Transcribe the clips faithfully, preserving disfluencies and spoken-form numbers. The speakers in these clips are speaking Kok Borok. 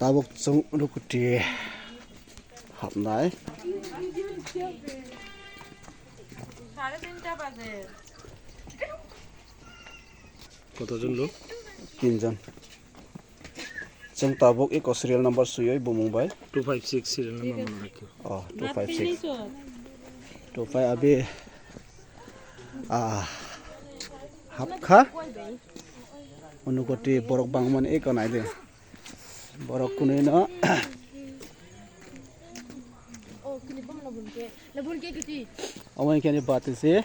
Tabuk chwng Unukoti hapnai. Kotojon lok? Tinjon. Chwng tabuk eko serial number swiwi bumung bai. Two five six serial number mano rakhi. Oh, two five six. Two five abi, ah, hapkha. Unukoti borok bangmani eko naidi. Borok kwnwi no. Omo hinkhe ni bati se.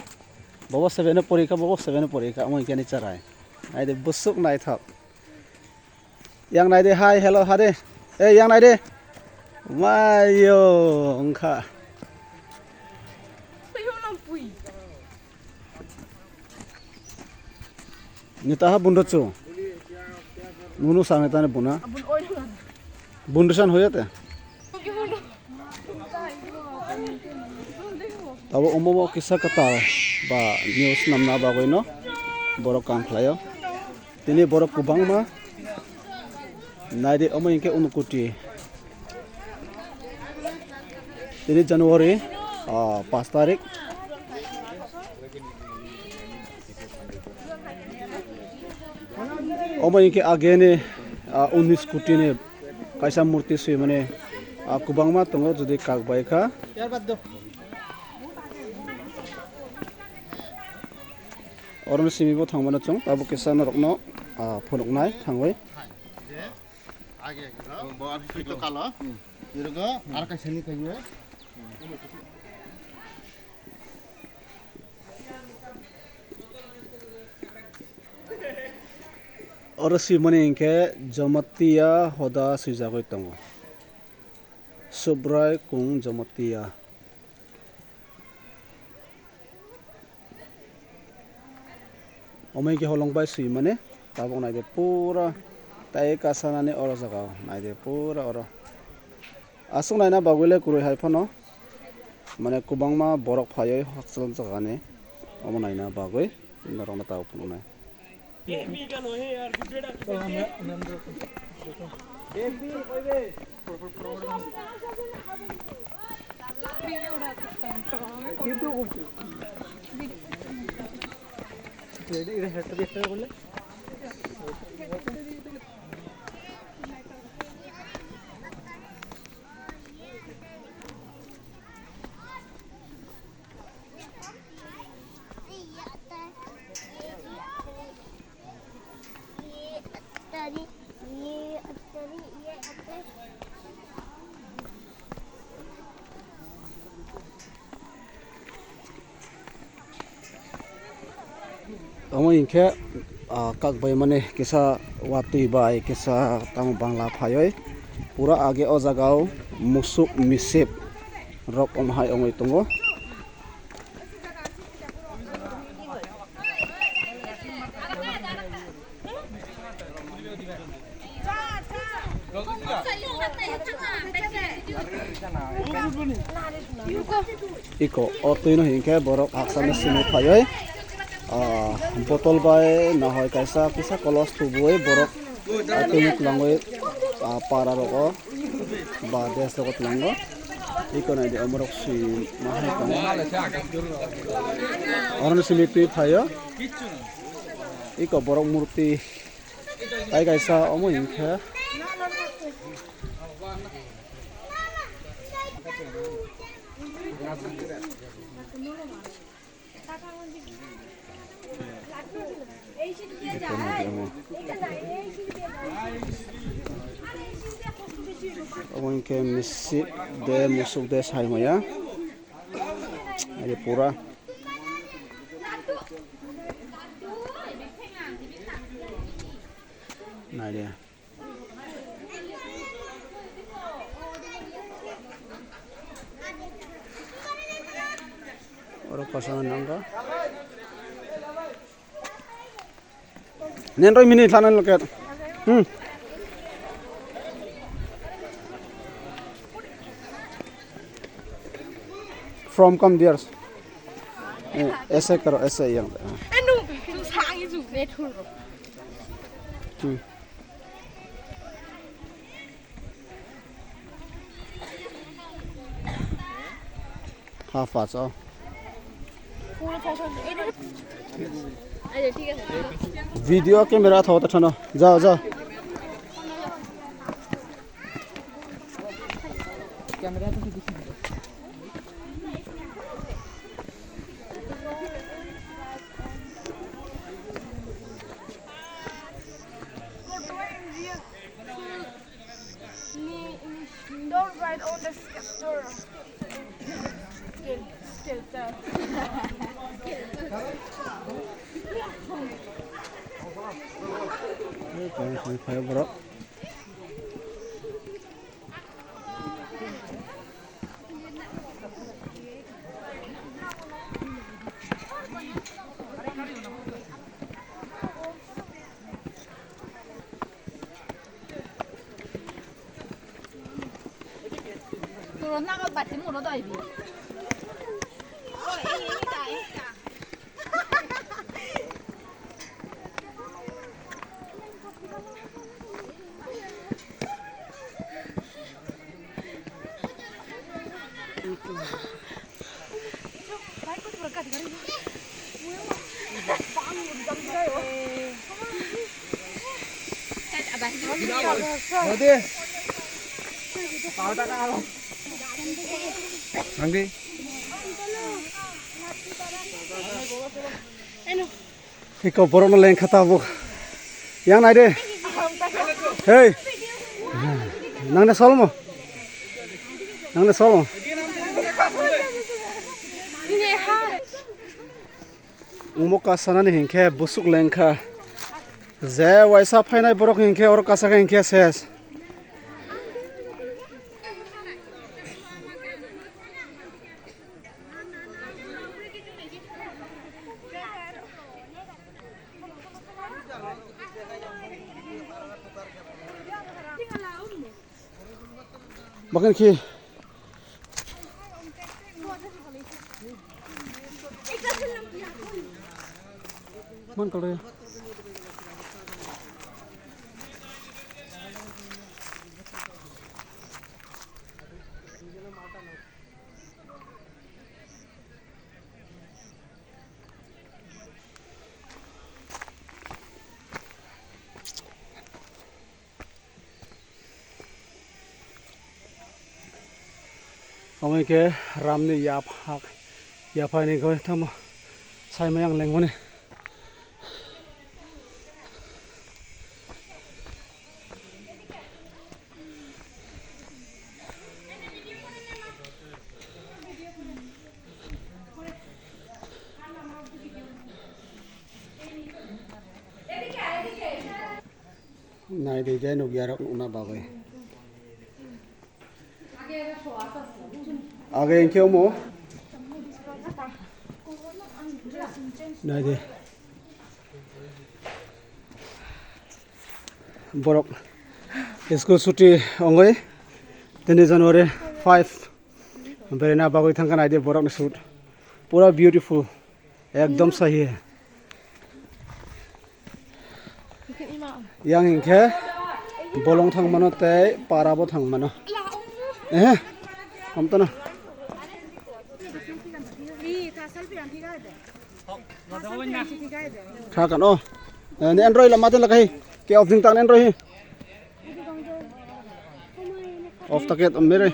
Bobo seven o porikha, bobo seven o porikha, omo hinkhe ni charai. Naidi busuk naithok. Yang naidi, hi, hello, hade. Eh, yang naidi. Mayo, wngkha. Nita ha bundo chu. Nunu sangi tani buna. Bundo san hoya te. Tabo omo mo kisa kata ba news namna bagwi no borok kam khlaio. Tini borok kwbangma naidi omo hinkhe Unukoti. Tini January, ah, pash tarik. Omo hinkhe ageni, ah, unis koti ni kaisa murti swimani, ah, kwbangma tongo jodi kak bai kha. Oro ni simi bo thangmano chwng tabuk kisa norokno, ah, phunuknai thangwi. Oro swimani hinkhe Jamatia Hoda swijagwi tongo. Subrai kung Jamatia. Omo hinkhe holong bai swimani tabuk naidi pura tai kasanani oro jaga o naidi pura oro. Aswk naina bagwi le kwrwi hai phano mane kwbangma borok phaiwi hakchal jagani omo naina bagwi norokno tabuk phunuknai. Omo hinkhe, ah, kak bai mani kisa watwi bai kisa tamo bangla phaiwi pura age o jaga o musuk misip rok omo hai wngwi tongo. Iko o twi no hinkhe borok haksa no simi phaiwi, ah, botol bai nahoi kaisa kisa kolos tubuwi borok, ah, twi no twlangwi, ah, para rogo. Ba desh rogo twlango. Iko naidi omorok swi ma hai tongo. Oro no simi twi phaio. Iko borok murti tai kaisa omo hinkhe. Omo hinkhe misip de musuk de sai maya. Aye pura. Naidi. Oro kosa nangkha. Nen roi mini thana loket. Hmm. From come dears. Eh, essay karo, essay yang. Anu, tu sangi ju ne thul. Hmm. Half pass o. Video camera thaw ta thano. Jao, jao. Don't ride on the sculptor. Sculptor. Borok. Turo nagal bati muro doi bi. Nangdi. Iko borok no lengkha tabuk. Yang nai de. Hey. Nang de solmo. Nang de solmo. Omo kasanani hinkhe busuk lengkha. Je waisa phainai borok hinkhe oro kasaka hinkhe ses. Bakın ki. Man kalaya. Omo khe ramni yaphak, yaphaini khe tamo saimai ang lengmani. Nai de jai nukya rok nukna bagwi. Age hinkhe omo. Nai de. Borok school chuti ongoi. Tini January five. Beraina bagwi thangkha nai de borokni shoot. Pura beautiful. Ekdom sahi. Yang hinkhe bolong thang mano tei para bo thang mano. Eh, hamtana. Kha kan o. Eh, ni Android la mate la kai. Ke off ding tang Android hi. Off ta ke mere.